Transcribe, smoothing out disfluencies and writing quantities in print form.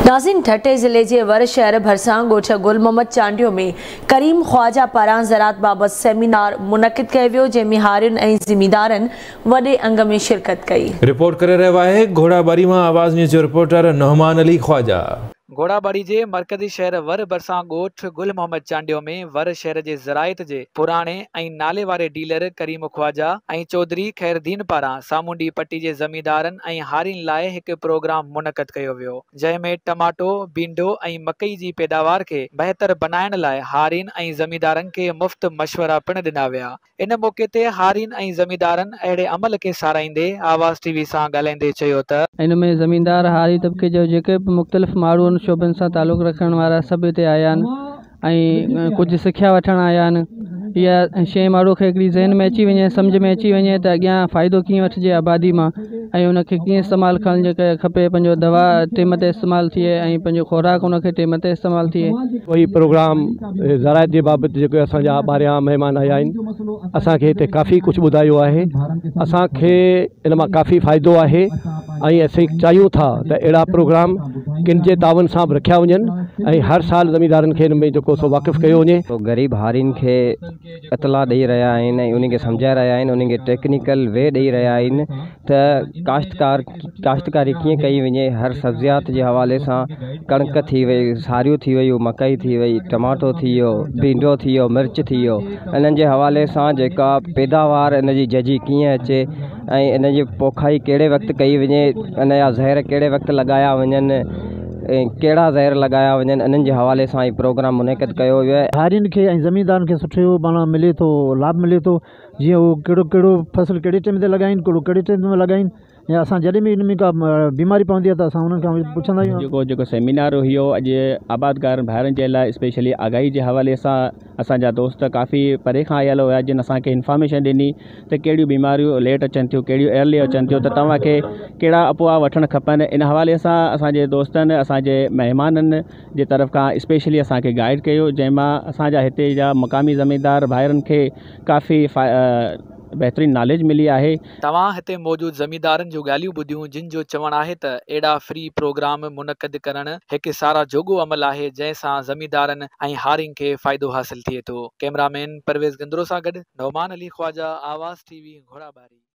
ناظرين ٺٽي ضلعي جي ور شهر ڀرسان ڳوٺ گل محمد چانڊيو ۾ ڪريم خواجه پاران زراعت بابت سيمينار منعقد ڪيو ويو، جنهن ۾ هارين ۽ زميندارن وڏي انگ ۾ شرڪت ڪئي. رپورٽ ڪري رهيو آهي گهوڙاٻاري مان آواز نيوز جو رپورٽر نعمان علي خواجه. گهوڙاٻاري جي مرڪزي شهر ور ڀرسان ڳوٺ گل محمد چانڊيو ۾ ور شهر جي زراعت جي پراڻي ۽ نالي واري ڊيلر ڪريم خواجه ۽ چوڌري خيردين پاران سامونڊي پٽي جي زميندارن ۽ هارين لاء هڪ پروگرام منعقد ڪيو ويو، جنهن ۾ ٽماٽو، بينڊو ۽ مڪئي جي پيداوار کي بهتر بنائڻ لاء هارين ۽ زميندارن کي مفت مشورا پڻ ڏنا ويا. ان موقعي تي هارين ۽ زميندارن اهڙي عمل کي ساراهيندي آواز ٽي وي سان ڳالهائيندي چيو ته. ان ۾ زميندار، هاري طبقي جو جيڪي به مختلف ماڻهو ان شعبن سان تعلق رکڻ وارا سڀ هتي آيا آهن ۽ ڪجهه سکيا وٺڻ آيا آهن. اها شيء ماڻهو کي هڪڙي ذهن ۾ اچي وڃي سمجهه ۾ اچي وڃي ته اڳيان فائدو ڪيئن وٺجي آبادي مان ۽ ان کي ڪيئن استعمال ڪرڻ کپي پنهنجو دوا ٽيم تي استعمال ٿئي ۽ پنهنجو خوراڪ ان کي ٽيم تي استعمال ٿئي. هي پروگرام زراعت جي بابت جيڪي اسان جا ٻاهريان مهمان آيا آهن اسان کي هتي ڪافي ڪجهه ٻڌايو آهي اسان کي ان مان ڪافي فائدو آهي ۽ اسين چاهيون ٿا ته اهڙا پروگرام ڪن جي تعاون سان به رکيا وڃن ۽ هر سال زميندارن کي ان ۾ جيڪو سو واقف ڪيو وڃي. غريب هارين کي اطلاع ڏئي رهيا آهن ۽ انهن کي سمجهائي رهيا آهن انهن کي ٽيڪنيڪل وي ڏئي رهيا آهن ته ڪاشتڪار ڪاشتڪاري ڪيئن ڪئي وڃي هر سبزيات جي حوالي سان ڪڻڪ ٿي وئي ساريون ٿي ويون مڪئي ٿي وئي ٽماٽو ٿي ويو ڀينڊو ٿي ويو مرچ ٿي ويو انهن جي حوالي سان جيڪا پيداوار ان جي ججهي ڪيئن اچي ۽ ان جي پوکائي ڪهڙي وقت ڪئي وڃي ان جا زهر ڪهڙي وقت لڳايا وڃن ۽ ڪهڙا زهر لڳايا وڃن انهن جي حوالي سان هي پروگرام منعقد ڪيو ويو آهي. هارين کي ۽ زميندارن کي سٺو معنيٰ ملي ٿو لاڀ ملي ٿو جيئن هو ڪهڙو ڪهڙو فصل ڪهڙي ٽيم تي لڳائين ڪهڙو ڪهڙي ٽيم تي لڳائين يا اسان جڏهن به ان ۾ ڪا بيماري پوندي آهي ته اسان انهن کان پڇندا آهيون. جيڪو جيڪو سيمينار هيو اڄ آبادگار ڀائرن جي لاء اسپيشلي آگاهي جي حوالي سان اسان جا دوست ڪافي پري کان آيل هيا جن اسان کي انفارميشن ڏني ته ڪهڙيون بيماريون ليٽ اچن ٿيون ڪهڙيون ايئرلي اچن ٿيون ته توهان کي ڪهڙا اپوا وٺڻ کپن ان حوالي سان اسان جي دوستن اسان جي مهمانن جي طرف کان اسپيشلي اسان کي گائيڊ ڪيو جنهن مان اسان جا هتي جا مقامي زميندار ڀائرن کي ڪافي بهترين ناليج ملي آهي. توهان هتي موجود زميندارن جون ڳالهيون ٻڌيون جن جو چوڻ آهي ته اهڙا فري پروگرام منعقد ڪرڻ هڪ ساراهه جوڳو عمل آهي جنهن سان زميندارن ۽ هارين کي فائدو حاصل ٿئي ٿو. ڪئميرا مين پرويز گندرو سان گڏ نعمان علي خواجه، آواز ٽي وي، گهوڙاٻاري.